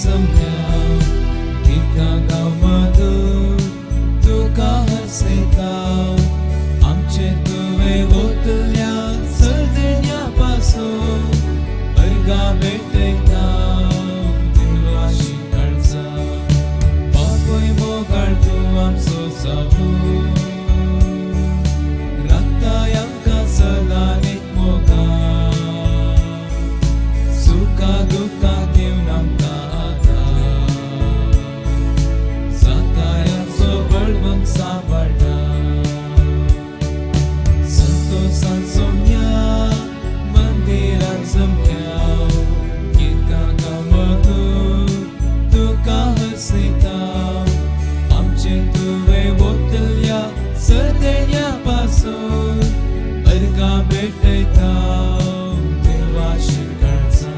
जमल्या गितां गांव मधूर तुका हरसयता आमचे तुवें वतल्या सरदेण्या पासून अर्गां भेटयता देवाशी काळजा बापूय मोगाळ तूं आमचो जावूं राखताय आमकां सदां नीत मोगान सुखा दुख्खा दिवन आमकां आदार जाताय आमचो बळवंत सांबाळटा संतोषान सोम्या मंदिरान जमल्या गितां गांव तुका हरसयता आमचे तुवें वतल्या सरदेण्या पासून अर्गां भेटयता देवाशी काळजा.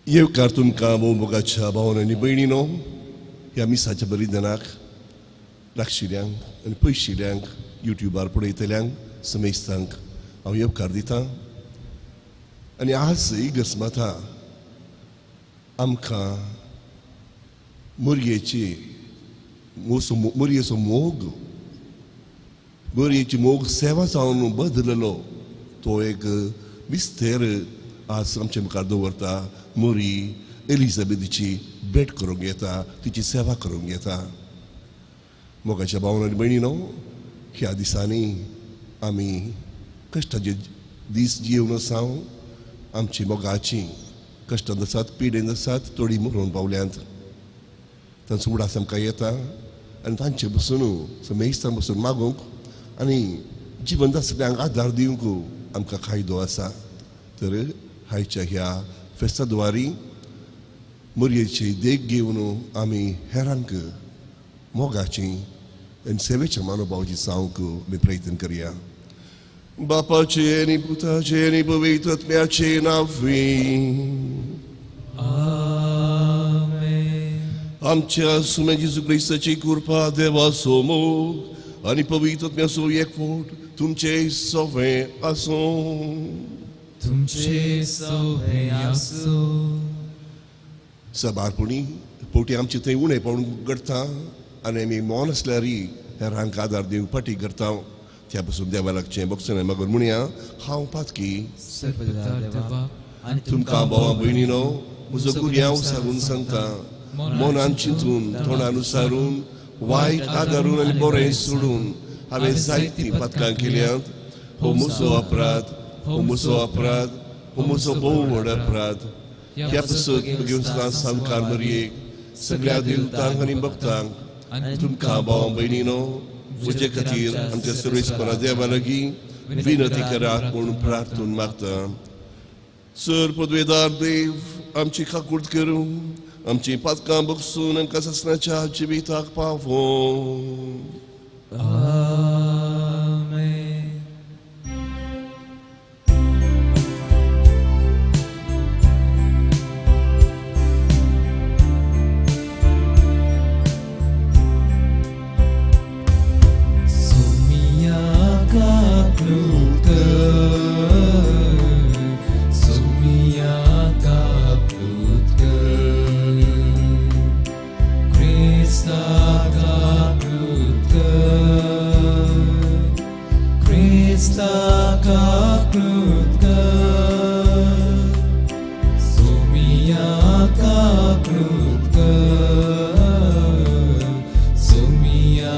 येवकार तुमकां भोव मोगाच्या भावन आनी भयणीनो ह्या मिसाच्या बलिदानाक लागशिल्ल्यांक आनी पयशिल्ल्यांक युट्युबार पळयतल्यांक समेस्तांक हांव येवकार दितां. आनी आज इगर्ज माता आमकां मोरयेची मोरयेचो मोग मोरयेची मोग सेवा जावन बदललो तो एक मिस्तेर आज आमचे मुखार दवरता. मोरी एलिझाबेथीची भेट करूंक येता, तिची सेवा करूंक येता. मोगाच्या भावन आनी भयणीनो ह्या दिसांनी आमी कश्टाचे दीस जियेवन आसा. आमची मोगाची कश्टांत आसात, पिडेन आसात, थोडीं मरून पावल्यांत. तांचो उडास आमकां येता आनी तांचे बसून समेस्तां बसून मागूंक आनी जिवंत आसल्यांक आदार दिवंक आमकां कायदो आसा. तर आयच्या ह्या फेस्ता द्वारी मोरयेची देख घेवन आमी हेरांक मोगाची आनी सेवेच्या मनोभावाची जावंक आमी प्रयत्न करया. बापाचे आनी पुताचे आनी पवित्र आत्म्याचे नांवी आमेन. आमच्या सुमे जेजू क्रिस्ताची कृपा, देवाचो मोग आनी पवित्र आत्म्याचो एकवट तुमचे सवे आसूं. तुमचे सवे आसूं. सबारपणी पोटी आमचे थंय उणेपण घडटा आनी आमी मौन आसल्यार हेरांक आदार दिवंक फाटी करता. त्या पसून देवा लागचें बक्षणें मागून म्हणया, हांव पातकी तुमकां भावा भयणीनो म्हजो गुन्यांव सांगून सांगता. मनान चिंतून, तोंडान उसारून, वायट आदारून आनी बरें सोडून हांवें जायतीं पातकां केल्यांत. हो म्हजो अपराध, हो म्हजो अपराध, हो म्हजो भोव व्हड अपराध. ह्या पासत म्हगे सामकार मरयेक सगळ्या देवतांक आनी भक्तांक तुमकां भावा भयणीनो म्हजे खातीर आमच्या सर्वेस्परा देवा लागीं विनंती करात म्हूण प्रार्थून मागता. सर पदवेदार देव आमची काकूट करूं, आमची पातकां बगसून आमकां सासणाच्या जिविताक पावों. आमेन. सोमिया काकलूत, सोमिया काकलूत, क्रिस्ता काकलूत, क्रिस्ता काकलूत, सोमिया काकलूत, सोमिया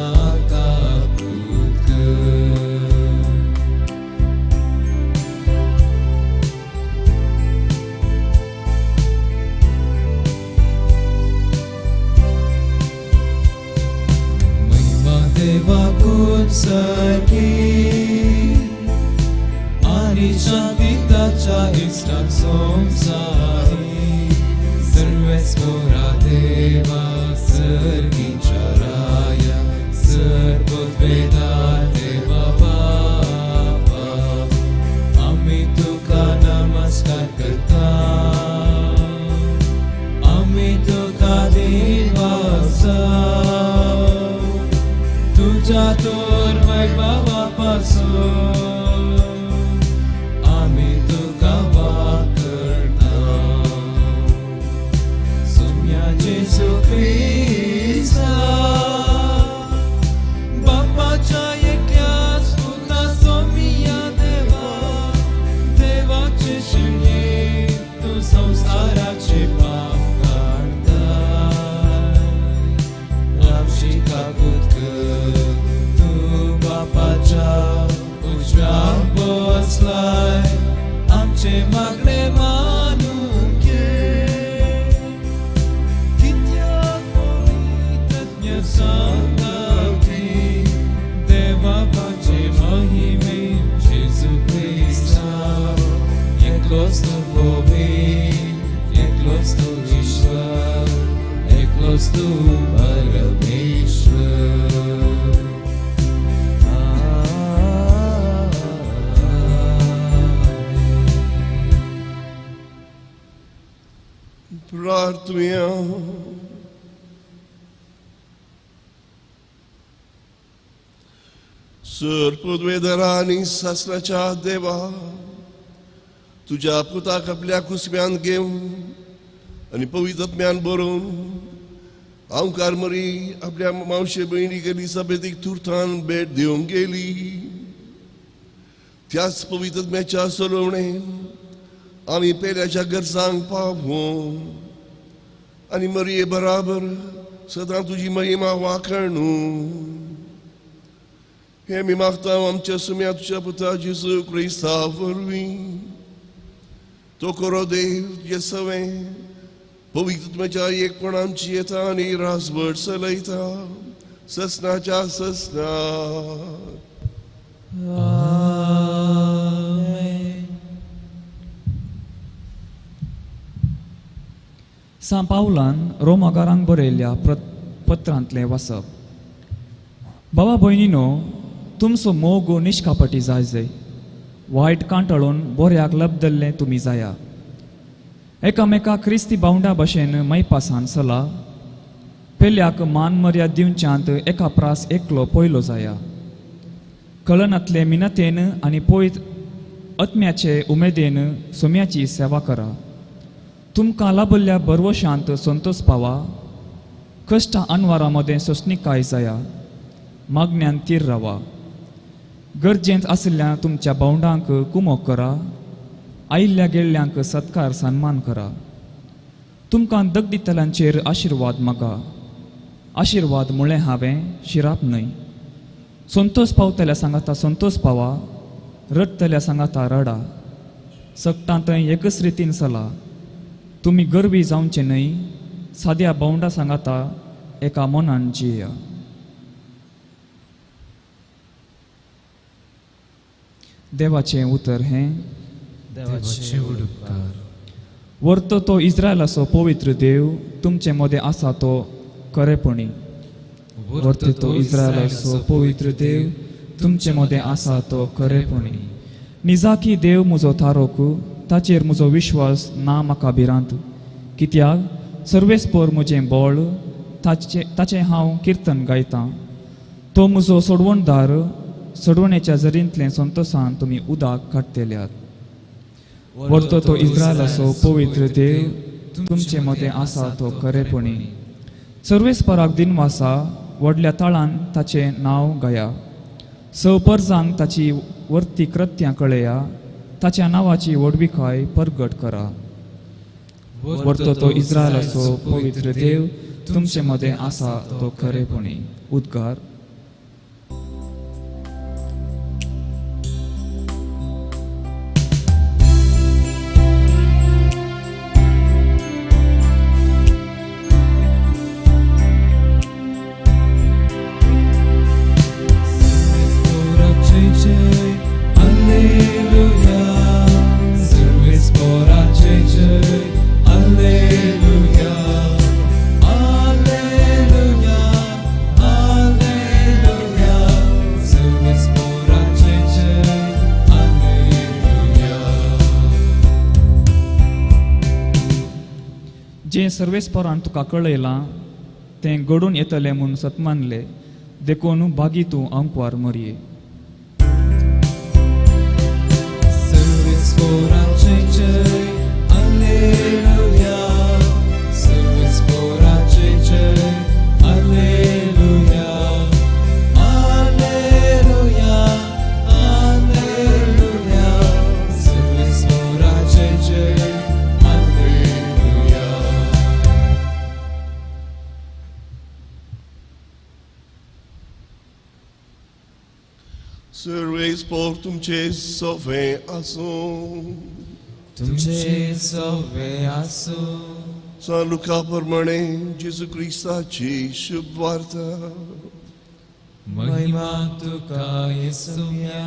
काकलूत. महिमा देवाकून सारकी आनी शांती ताच्या इश्टाक संवसारी सर्वेस्पोरा देवा सर्गीच्या राया सर्वोद्वेदा देवा. वैभवा पासून आमी तुका वाकडता. सुम्या जेजू क्रिस्ता बापाच्या एकल्याच पुता सोमिया देवा देवाचे शिणये तूं संवसाराचे पाप काडताय. आमची काकूत कर तूं बापाच्या उजव्या बसलाय आमचे मागणे मानून घे. कित्याक पवित्रज्ञ सांगाती देवाचे महिमे जेजू क्रिस्ता एकलोच तूं पवित्र एकलोच तूं ईश्वर एकलोच तूं परमेश्वर. आमेन. प्रार्थुया. सर पदवेदरांनी सासणाच्या देवा तुज्या पुताक आपल्या कुसम्यान घेवन आनी पवित्रत्म्यान बरोवन हांवकार मरी आपल्या मावशे भयणीक एलिझाबेथीक तुर्तान भेट दिवंक गेली. त्याच पवित्रत्म्याच्या सलोवणेन आमी पेल्याच्या गरजांक पावूं आनी मरये बराबर सदां तुजी महिमा वाखणू. हे आमी मागता आमच्या सुम्या तुज्या पुता जेजू क्रिस्ता वरवीं. तो करो देव तुजे सवें पवित्रत्वाच्या एकपणांची येता आनी रासभर चलयता ससनाच्या ससना. आमेन. सां पावलान रोमाकारांक बरयल्ल्या पत्रांतलें वाचप. बाबा भयणीनो, तुमचो मोग निश्कापटी जाय जाय वायट कांटाळून बोऱ्याक लबदल्लें तुमी जाया. एकामेका क्रिस्ती बावंडा भशेन मैपासान सला पेल्याक मान मर्याद दिवच्यांत एका प्रास एकलो पयलो जाया. कळनातले मिनतेन आनी पयत आत्म्याचे उमेदीन सोम्याची सेवा करा. तुमकां लाभल्ल्या बरवशांत संतोष पावा. कश्टां अनवारा मदें सोंसणीकाय जाया. मागण्यान तीर रावा. गरजेंत आशिल्ल्या तुमच्या भावंडांक कुमोक करा. आयिल्ल्या गेल्ल्यांक सत्कार सन्मान करा. तुमकां दगदितल्यांचेर आशिर्वाद मागा. आशिर्वाद म्हळें हांवें शिराप न्हय. संतोष पावतल्या सांगाता संतोष पावा. रडटल्या सांगाता रडा. सगटां थंय एकच रितीन चला. तुमी गर्वी जावचे न्हय. साद्या भावंडा सांगाता एका मनान जिया. देवाचें उतर हें. देवाचे उपकार. वर्त तो इस्रायलाचो पवित्र देव तुमचे मदें आसा तो खरेपणी. वर्त तो इस्रायलाचो पवित्र देव तुमचे मदें आसा तो खरेपणी. निजाकी देव म्हजो थारोक ताचेर म्हजो विश्वास ना म्हाका भिरांत. कित्याक सर्वेस्पर म्हजें बळ ताचें हांव किर्तन गायतां. तो म्हजो सोडवणदार सोडवणेच्या जरींतलें संतोसान तुमी उदक काडटल्यात. वर्त तो इस्रायलाचो पवित्र देव तुमचे मदें आसा तो खरेपणी. सर्वेस्पराक दिनवासा व्हडल्या ताळान ताचें नांव गाया. स परजांक ताची वर्ती कृत्यां कळया. ताच्या नांवाची व्हडविकाय परगट करा. वर्त तो इस्रायलाचो पवित्र देव तुमचे मदें आसा तो खरेपणी. उद्गार. जें सर्वेस्परान तुका कळयलां तें घडून येतलें म्हूण सत मानलें. देखून बागी तूं आंकवार मरये. सर्वेस्पोर तुमचे सोवे आसूं. तुमचे सोवे आसूं. सान लुका प्रमाणे जेजू क्रिस्ताची शुभ वार्ता. महिमा तुका येसुया.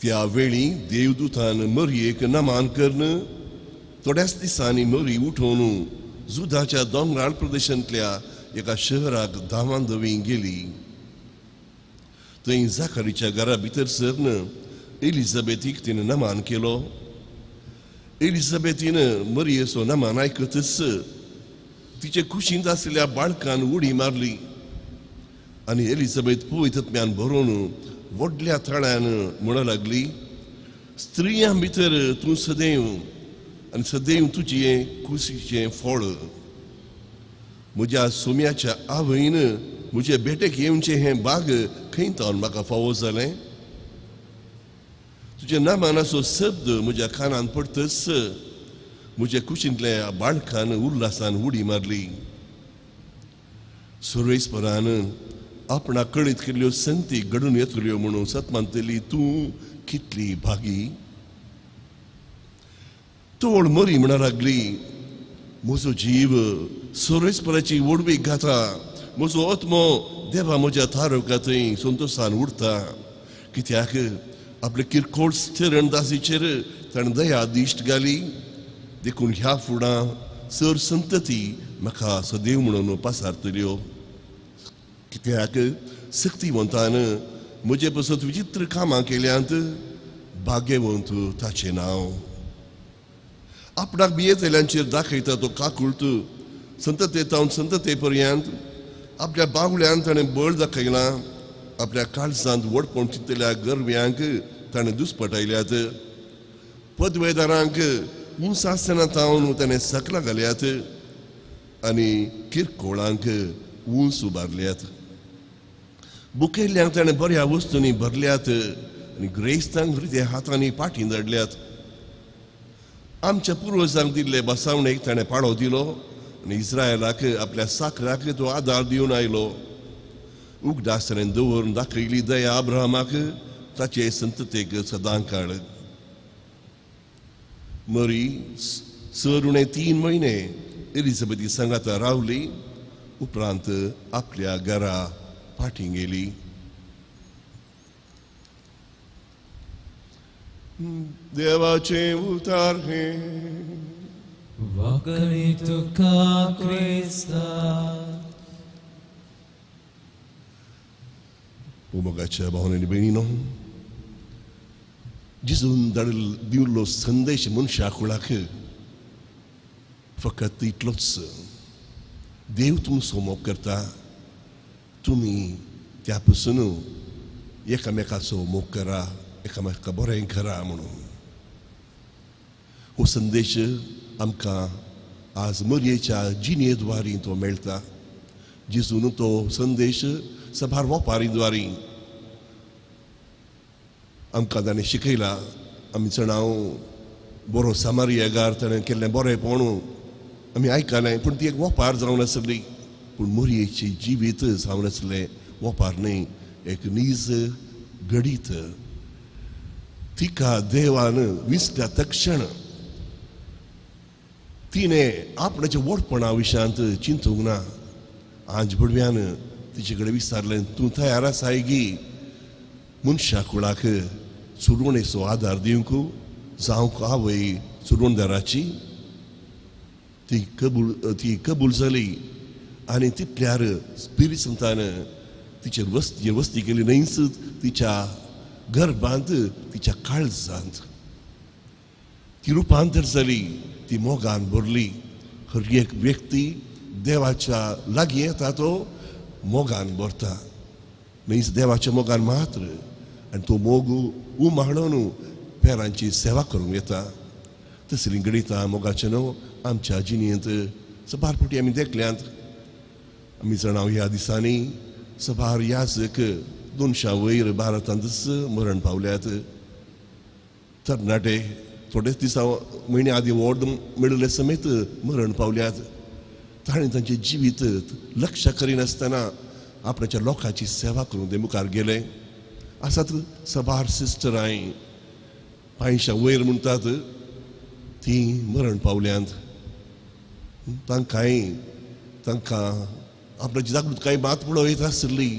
त्या वेळी देवदूतान मरयेक नमान करून थोड्याच दिसांनी मरी उठोवन जुदाच्या दोंगराळ प्रदेशांतल्या एका शहराक धांवान धवी गेली. थंय जाकारीच्या घरा भितर सरन एलिझाबेथीक तिणें नमान केलो. एलिझाबेथीन मरयेचो नमान आयकतच तिचे कुशींत आशिल्ल्या बाळकान उडी मारली आनी एलिझाबेथ पवित्रत्म्यान भरून व्हडल्या ताळ्यान म्हणूंक लागली, स्त्रियां भितर तूं सदैव आनी सदैव तुजें कुशीचें फळ. म्हज्या सोम्याच्या आवयन म्हजे भेटेक येवचें हें बाग खंय तावन म्हाका फावो जालें? तुज्या नामानाचो शब्द म्हज्या कानान पडतच म्हज्या कुशींतल्या बाळकान उल्हासान उडी मारली. सर्वेस्परान आपणाक कळीत केल्ल्यो संती घडून येतल्यो म्हणून सतमानतली तूं कितली भागी. तोळ मरी म्हणा लागली, म्हजो जीव सर्वेस्पराची व्हडवीक गाता, म्हजो आत्मो देवा म्हज्या तारका थंय संतोशान उरता. कित्याक आपले किरकोळ चरणदासीचेर ताणें दया दिश्ट घाली. देखून ह्या फुडां सर संतती म्हाका सदैव म्हणून पासारतल्यो. कित्याक सक्तिवंतान म्हजे पसत विचित्र कामां केल्यांत, भाग्यवंत ताचें नांव. आपणाक भियेतल्यांचेर दाखयता तो काकुळट संतते तावन संतते पर्यंत. आपल्या बावल्यान ताणें बळ दाखयलां, आपल्या काळजांत व्हडपण चिंतल्या गरव्यांक ताणें दुस्पटायल्यात. पदवेदारांक उंच आसतना तावन ताणें सकला घाल्यात आनी किरकोळांक उंच उबारल्यात. बुकेल्ल्यांक ताणें बऱ्या वस्तूंनी भरल्यात आनी ग्रेस्तांक रित्या हातांनी पाटी धाडल्यात. आमच्या पुर्वजांक दिल्ले बसावणेक ताणें पाळो दिलो आनी इस्रायलाक आपल्या साकराक तो आदार दिवन आयलो. उगडास ताणें दवरून दाखयली दया अब्राहमाक, ताचे संततेक सदां काळ. मरी सर उणे 3 म्हयने एलिझाबेथी सांगाता रावली, उपरांत आपल्या घरा फाटीं गेली. देवाचें उतार हें. वखणी तुका क्रिस्ता. मोगाच्या भावान आनी भयणीनो, जेजून दिल्लो संदेश मनशा कुळाक फकत इतलोच, देव तुमचो मोग करता, तुमी त्या पसून एकामेकाचो मोग करा, एकामेका बरें करा म्हणून. हो संदेश आमकां आज मरयेच्या जिणेद्वारी तो मेळटा. जेजून तो संदेश सभार वपारी द्वारी आमकां ताणें शिकयला. आमी चणाव बरो सामारियागार ताणें केल्लें बरेंपण आमी आयकलें, पूण ती एक वपार जावन आसली. पूण मोरयेची जिवीत जावन आसलें वपार न्हय, एक नीज घडीत. तिका देवान विसल्या तक्षण तिणें आपणाच्या व्हडपणा विशयांत चिंतूंक ना. आज भुडव्यान तिचे कडेन विचारलें, तूं तयार आसाय गी मनशा कुळाक चुडवणेचो आदार दिवंक जावंक आवय चुडवणदाराची? ती कबूल जाली आनी तितल्यार स्पिरीत संतान तिचेर वस्ती केली न्हयच, तिच्या गर्भांत, तिच्या काळजांत ती रुपांतर जाली, ती मोगान भरली. हर एक व्यक्ती देवाच्या लागीं येता तो मोगान भरता, न्हय देवाच्या मोगान मात्र, आनी तो मोग उमाळून पेरांची सेवा करूंक येता. तसलीं घडितां मोगाचें न्हू आमच्या जिणेंत सबार फावटी आमी देखल्यांत. आमी जाणां ह्या दिसांनी सबार याजक 200 वयर भारतांतच मरण पावल्यात. तरणाटे थोडेच दिसां म्हयन्या आदीं वॉर्ड मेळिल्ले समेत मरण पावल्यात. ताणें तांचें जिवीत लक्ष करिनासतना आपणाच्या लोकांची सेवा करूंक ते मुखार गेले. आसात सबार सिस्टरांय 500 वयर म्हणटात तीं मरण पावल्यांत. तांकांय तांकां आपणाची जागृतकाय मात पळोवं आसली,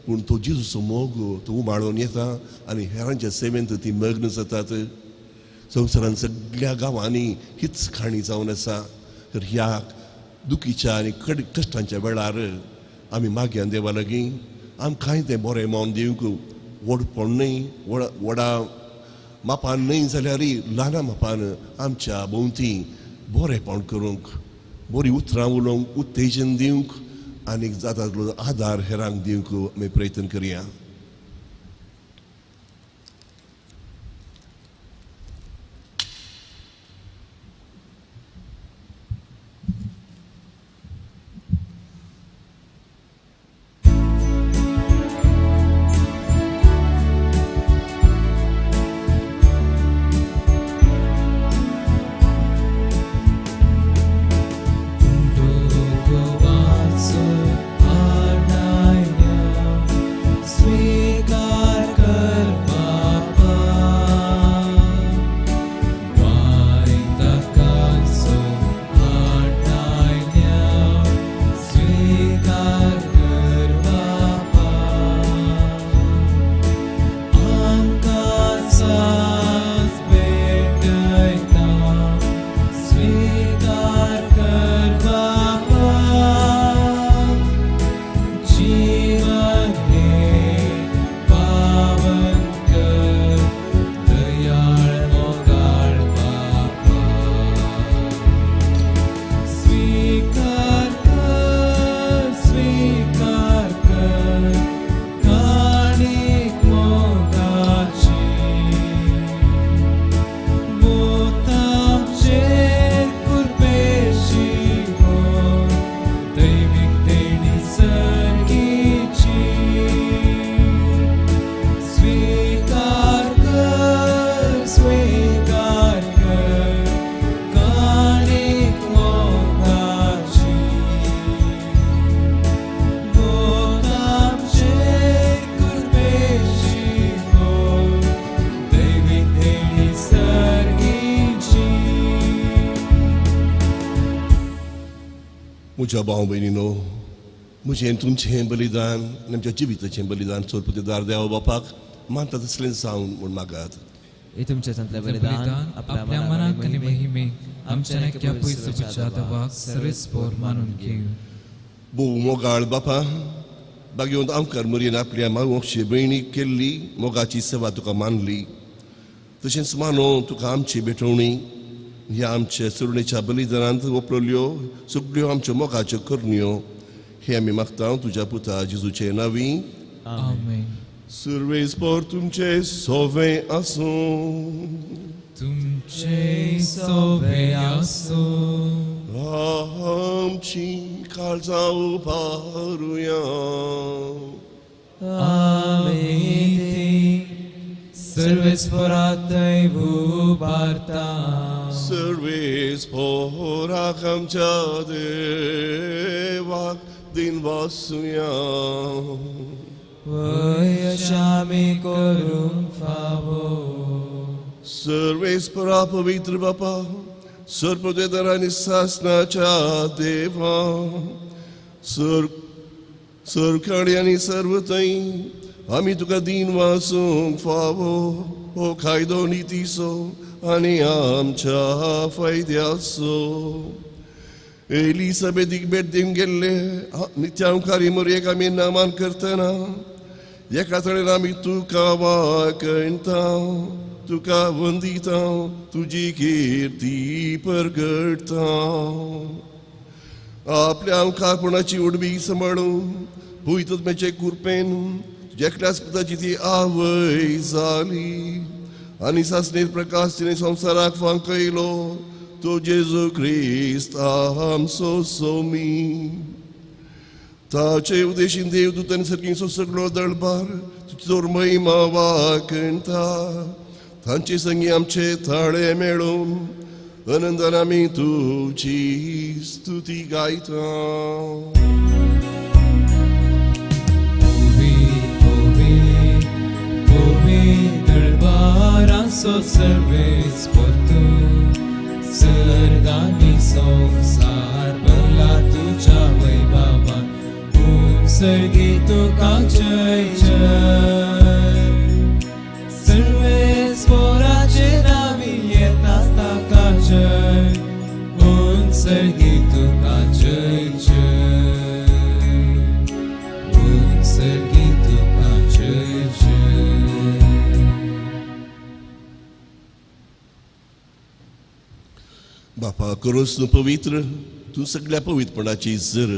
पूण तो जेजूचो मोग तो उमाळून येता आनी हेरांच्या सेवेंत ती मग्न जातात. संवसारांत सगळ्या गांवांनी हीच काणी जावन आसा. तर ह्या दुखीच्या आनी कश्टांच्या वेळार आमी मागया देवा लागीं आमकांय तें बरें मौन दिवंक, व्हडपण न्हय, व्हडा मापान न्हय जाल्यार ल्हाना मापान आमच्या भोंवती बरेंपण करूंक, बरीं उतरां उलोवंक, उत्तेजन दिवंक आनी जाता तितलो आदार हेरांक दिवंक आमी प्रयत्न करया. म्हज्या भाव भयणीनो, म्हजें तुमचें बलिदान आनी आमच्या जिविताचें बलिदान सोरपतीदार देवा बापाक मानता तसलें जावन म्हूण मागात. तुमचें बलिदान आपल्या मनाक आनी महिमेक आमच्या नाक्या पयसुच्या देवाक सर्वेस्पोर मानून घेवं. भोव मोगाळ बापा, बागेवंत आमकार मरयेन आपल्या मावशे भयणीक केल्ली मोगाची सेवा तुका मानली, तशेंच मानो तुका आमची भेटवणी ह्या आमच्या सुरणेच्या बलिदानांत वपरल्यो सगळ्यो आमच्यो मोगाच्यो करण्यो हे आमी मागता तुज्या पुता जेजूचे नांवी. आमेन. सुर्वेस्पोर तुमचे सोवे आसूं. तुमचे सोवे आसूं. आमची काळजां उबारुया. आमी सर्वेस्पोरातय उबारता. सर्वेस्पोराक आमच्या देवाक दिन वासुया. वय अशा आमी करूंक फावो. सर्वेस्पोरा पवित्र बापा, सर्पदेदर आनी सासनाच्या देवा, सरकाडी आनी सर्वथंय आमी तुका दीन वासूंक फावो हो कायदो नितीचो आनी आमच्या फायद्याचो. एलिसाबेदीक भेट दिवंक गेल्ले नित्यावकारी मोरयेक आमी नामान करतना एका तरेन आमी तुका वाकयता, तुका वंदिता, तुजी किर्ती परगडटा. आपल्या मुखारपणाची उडबी सांबाळून पवित्र कृपेन तुज्या एकल्याच पुताची ती आवय जाली आनी सासणेर प्रकाश तिणें संवसाराक फांकयलो तो जेजू क्रिस्त आमचो सोमी. ताचे उदेशीन देवदूतांनी सर्गींचो सगळो दळबार तुजो महिमा वाखणता. तांचे संगी आमचे थाळे मेळून आनंदान आमी तुजी स्तुती गायता. दळबाराचो सर्वेच पोतू सर्गांनी संवसार भरला तुज्या वैभवान पूण सर्गी तुका जय जय. सर्वेच पोराचे नावी येता ताका जय पूण सर्गी तुका जय जय पूण सर्गी तुका जय जय. बापा करोस न्हू पवित्र तूं सगळ्या पवित्रपणाची जर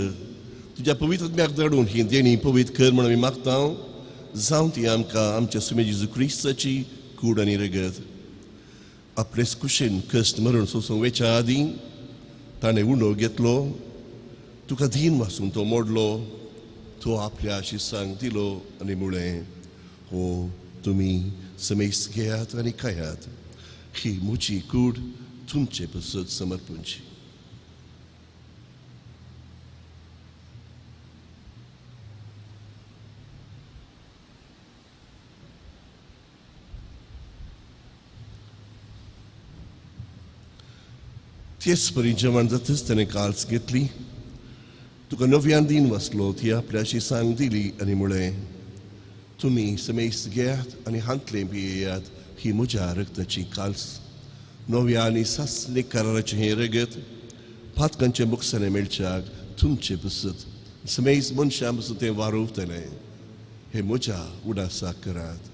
तुज्या पवित्र आत्म्याक धाडून ही देणी पवित्र कर म्हण आमी मागता. जावं ती आमकां आमच्या सुमे जेजू क्रिस्ताची कूड आनी रगत. आपलेच कुशेन कश्ट मरण सोंसूंक वेच्या आदीं ताणें उंडो घेतलो, तुका धीन वासून तो मोडलो, तो आपल्या शिसांक दिलो आनी म्हळें, हो तुमी समेस्त घेयात आनी खायात, ही म्हजी कूड तुमचे पसत समर्पणची. तेच परी जेवण जातच ताणें काल्स घेतली, तुका नव्यान दीन वाचलो, ती आपल्या शिसांक दिली आनी म्हळें, तुमी समेस्त घेयात आनी हांतलें पियेयात, ही म्हज्या रक्ताची काल्स, नव्या आनी सासणे कराराचें हें रगत पातकांचें मुखसाणें मेळच्याक तुमचे पसत समेस्त मनशां पसून तें वारोवतलें. हें म्हज्या उडासाक करात.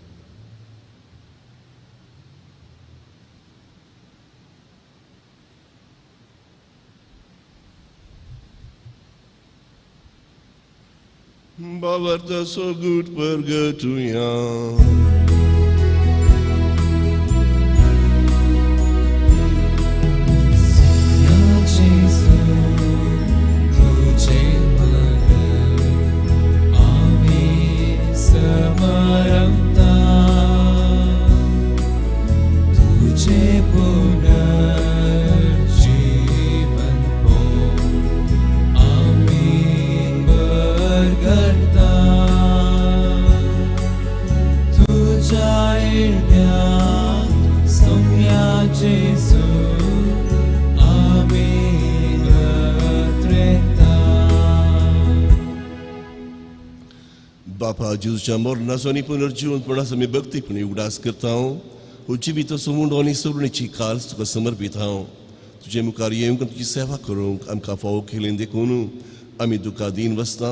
बाबा so good परगटुया. बापा जेजूच्या मरणाचो आनी पुनर्जिवंतपणाचो आमी भक्तीपणी उगडास करता. हो जिवीत उंडो आनी सरुणेची काल्स तुका समर्पीत हांव. तुजे मुखार येवंक तुजी सेवा करूंक आमकां फावो केली देखून आमी तुका दीन वसता.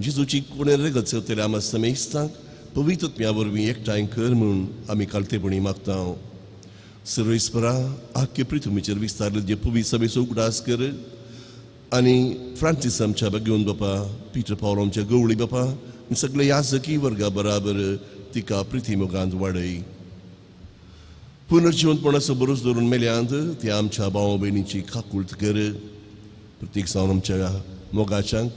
जेजूची कोणें रगत चलतल्या आमकां समेस्तांक पवित्र आत्म्या वरवीं एकठांय कर म्हूण आमी कालतेपणी मागता. सर्वेस्परा आख्खे पृथ्वीचेर विस्तारले जे पवित्र सभेचो उगडास कर आनी फ्रांसीस आमच्या भगवंत बापा, पिटर पावल आमच्या गवळी बापा, सगळे याजकी वर्गा बराबर तिका प्रिती मोगांत वाडय. पुनर्जिवंतपणाचो भरोस धरून मेल्यांत ती आमच्या भाव भयणीची काकूळत कर. प्रत्येक जावन आमच्या मोगाच्यांक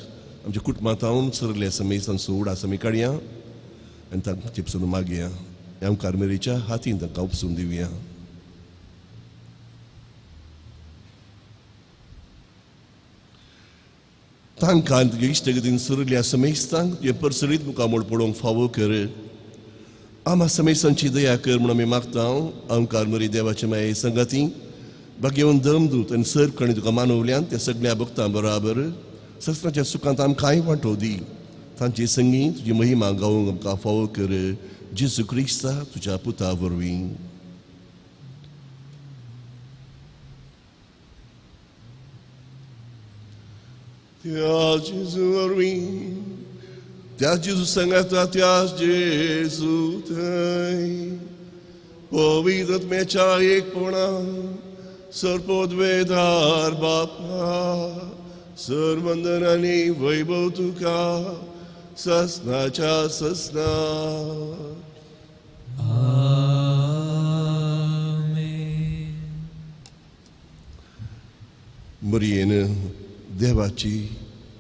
आमच्या कुटुंबांत हांव सरल्या समेस्तांचो उडास आमी काडया आनी तांकां चिपसून मागया. ह्या कार्मेरीच्या हातीन तांकां उपसून दिवया. तांकां तुगे इश्टगतीन सुरल्या समेस्तांक तुजें परसरीत मुखामोड पळोवंक फावो कर. आमा समेस्तांची दया कर म्हूण आमी मागता. आमकार मरी देवाचे माये संगाती भाग्यवन दमदूत आनी सर्व कणी तुका मानवल्यान त्या सगळ्या भक्तां बराबर सस्त्राच्या सुखांत आमकांय वांटो दी. तांचे संगी तुजी महिमा गावंक आमकां फावो कर. जेजू क्रिस्ता तुज्या पुता वरवीं. त्या जेजू वरवीं, त्या जेजू सांगाता त्या जेजू थंय पवित्र आत्म्याच्या एकपणान सर्वोद्वेदार बापा, सर्वंदन आनी वैभव तुका ससनाच्या ससना. आमेन. मरियेन देवाची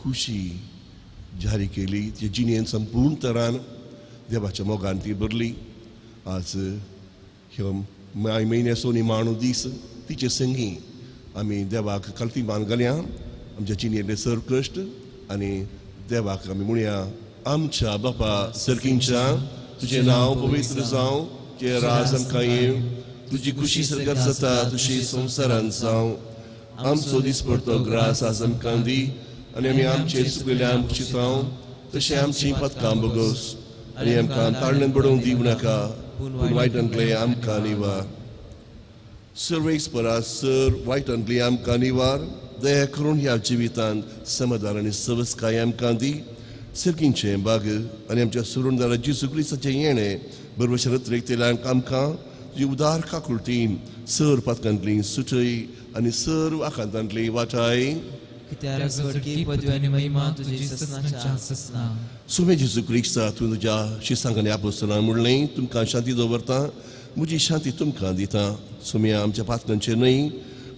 खुशी जारी केली, ती जिणेन संपूर्ण तरान देवाच्या मोगान ती भरली. आज ह्यो माय म्हयन्याचो निमाणो दीस, तिचे संगी आमी देवाक कालती मान घालया आमच्या जिणेंतले सर्व कश्ट आनी देवाक आमी म्हणया, आमच्या बापा सर्कींच्या तुजें नांव पवित्र जावं, तुजें राज आमकां येवं, तुजी खुशी सरकार जाता तुजी संवसारान जावं. आमचो दिसपडतो ग्रास आज आमकां दी आनी आमी आमचे चुकलेल्यान चितांव तशें आमची पदकां बगोस आनी आमकां ताळणेन बडोवंक दिवं नाका, पूण वायटांतलें आमकां निवार. सर्वेस परा सर वायटांतली आमकां निवार, दया करून ह्या जिवितांत समाधान आनी सवस्काय आमकां दी. सर्कींचें बाग आनी आमच्या सुरुंदारा जेजू क्रिस्ताचें येणें बरोबर रत्रेकतेल्यान आमकां तुजी उदार काकुळटीन सर पातकांतली सुटय आनी सर्व आकांतांतली वाटाय. कित्याक स्वर्गीय पदवी आनी महिमा तुजी ससनाच्या ससना. सुमे जेजू क्रिस्ता, तूं तुज्या शिसांक आनी आपोस्तलांक म्हणलें, तुमकां शांती दवरता, म्हजी शांती तुमकां दिता. सुम्या आमच्या पातकांचेर न्हय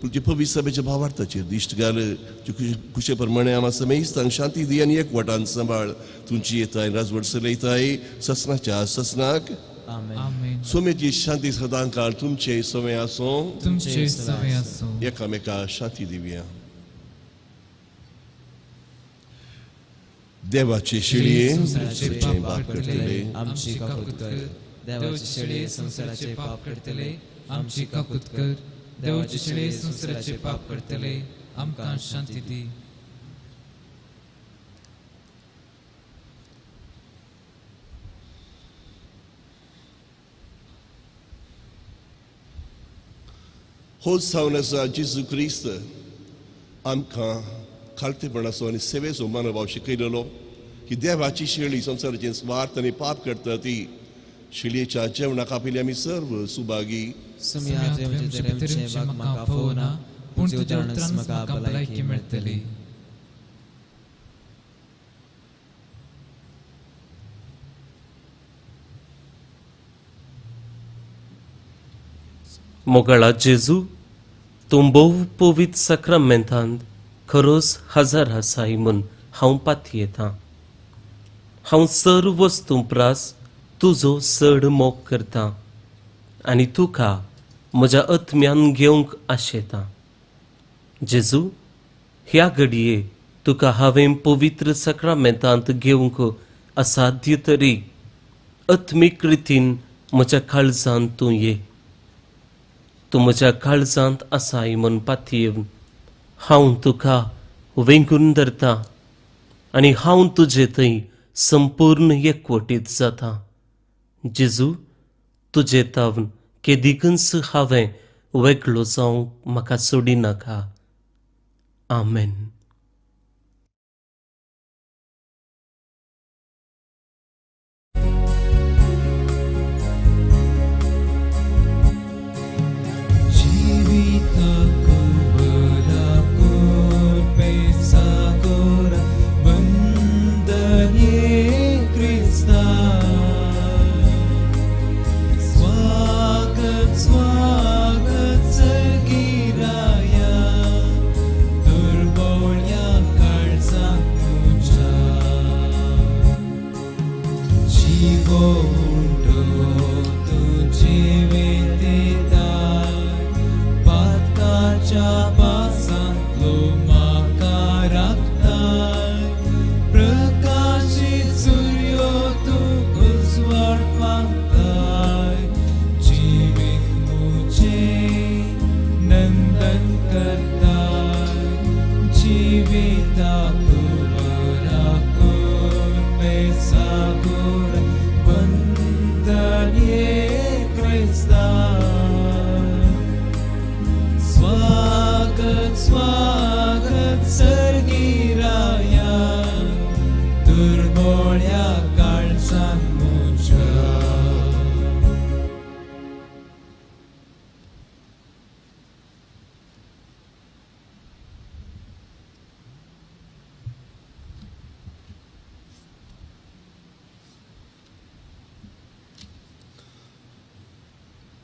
पूण तुज्या पवित्र सभेच्या भावार्थाचेर दिश्ट घाल. तुजे खुशे प्रमाणे आमकां समेस्तांक शांती दी आनी एकवटान सांबाळ. तुमची येताय राजवट चलयताय ससनाच्या ससनाक. आमेन. सोमेची शांती सदां काळ तुमचे सवे आसूं, तुमचे सवे आसूं. एकामेका शांती दिवया. देवाचे शेळये संवसाराचे पाप करतले, आमची काकूत कर. देवाचे शेळये संवसाराचे पाप करतले, आमची काकूत कर. देवाचे शेळये संवसाराचे पाप करतले, आमकां शांती दी. होच जावन आसा जेजू क्रिस्त आमकां खालतेपणाचो आनी सेवेचो मनोभाव शिकयलेलो की देवाची शेळी संवसाराचें स्वार्थ आनी पाप करता ती शेळयेच्या जेवणाक आपयली आमी सर्व सुभागी. सुम्या तुवें म्हजें बाग म्हाका फोवना, पूण पूण तुज्या तुज्या उतरानच म्हाका म्हाका भलायकी भलायकी मेळटली. मेळटली. मोगाळा जेजू, तूं भोव पवित्र साक्रामेंतांत खरोच हजर आसाय म्हूण हांव पातयेतां. हांव सर्व वस्तूं प्रास तुजो चड मोग करतां आनी तुका म्हज्या आत्म्यान घेवंक आशेतां. जेजू, ह्या घडये तुका हांवें पवित्र साक्रामेंतांत घेवंक असाध्य तरी आत्मीक रितीन म्हज्या काळजांत तूं ये. तूं म्हज्या काळजांत आसाय म्हूण पातयेवन हांव तुका वेंगून धरता आनी हांव तुजे थंय संपूर्ण एकवटीत जाता. जेजू, तुजे तावन केदिकूच हांवें वेगळो जावंक म्हाका सोडिनाका. आमेन. स्वागत स्वागत सगीराया दुर्बोळ्यांतल्या.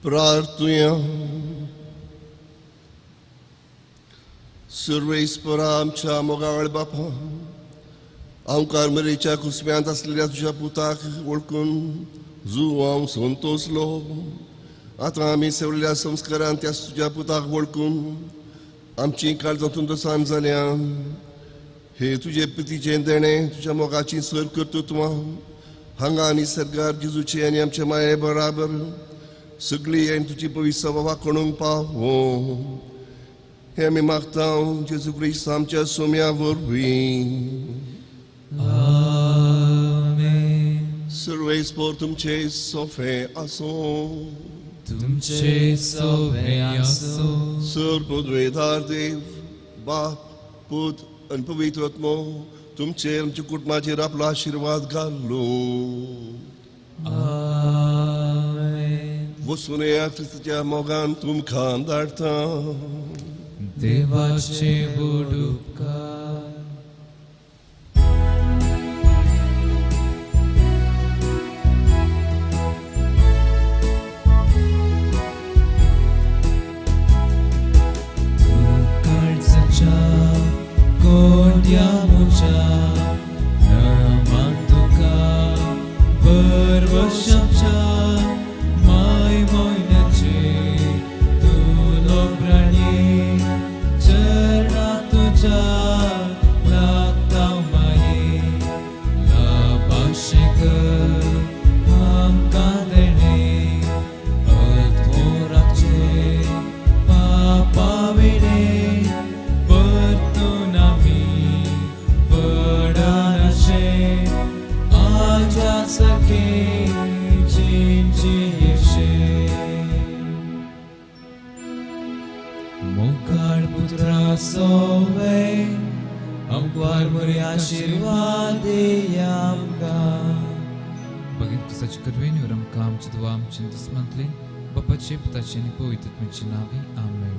प्रार्थुया. सर्वेस्परा आमच्या मोगाळ बापा, आमकार मरेच्या कुसम्यांत आसलेल्या तुज्या पुताक वळखून जू हांव संतोसलो. आतां आमी सेवलेल्या संस्कारान त्या तुज्या पुताक वळखून आमची काळजां तुमकां जाल्या. हे तुजे प्रितीचें देणें, तुज्या मोगाची सर कर्तृत्वां हांगा आनी सरकार जेजूची आनी आमच्या माये बराबर सगळी आनी तुजी पवित्र सभा वाकोणूंक पावो. हे आमी मागता जेजू क्रिस्त आमच्या सोम्या वरवीं. आमेन. सर्वेस्पर तुमचे सोफे आसूं. तुमचे सोफे आसूं. सर पदवेदार देव बाप पूत आनी पवित्र आत्मो तुमचेर आमच्या कुटुंबाचेर आपलो आशिर्वाद घालो. आमेन. वसून या क्रिस्ताच्या मोगान तुमकां धाडटा. देवाचे व्हड उपकार. तूं काळजाच्या कोट्या म्हज्या नमान तुका बरवशाच्या माय म्हयन्याचे तूं लोकराणी चरणा तुज्या लागता माये लाभाशें कर आमकां देणें अथो राखचें पापा विणें परतून आमी पडनाशें आज्या सारकें जिंजियेशें. मोगाळ पुत्रा सोवे आमकां बरे आशिर्वाद दिया आमकां. भगिनी क्रिस्ताची करवेन आमकां आमची दुवा आमचे दुस्मंतले बापाचे पुताचे आनी पवित्र आत्म्याचे नांवी. आमेन.